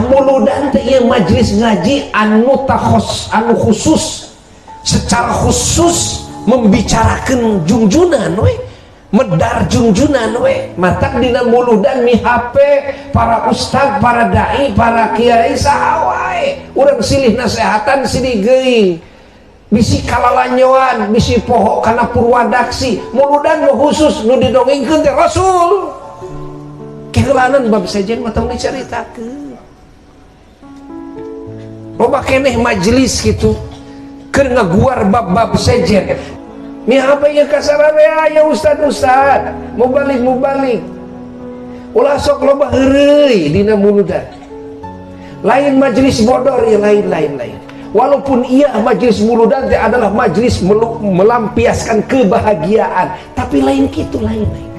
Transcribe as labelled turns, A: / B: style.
A: Tah, muludan teh ieu majelis ngaji anu takhos, anu khusus, secara khusus membicarakan jungjunan we, medar jungjunan we. Matak dina muludan mi HP para ustad, para dai, para kiai, saha wae, urang silih nasehatan, silih geuing, bisi kalalanyoan, bisi poho kana purwadaksi. Muludan mah khusus nu didongengkeun teh Rasul. Keheulanan bab sejen mah tong dicaritakeun. Loba keneh majelis gitu keur ngaguar bab-bab sejen. Mi apa ya kasararea ya, ustad ustad, mubalig mubalig, ulah sok loba heureuy dina muludan. Lain majelis bodor ya, lain, lain, lain. Walaupun iya majelis muludan teh adalah majelis melampiaskan kebahagiaan, tapi lain gitu, lain, lain.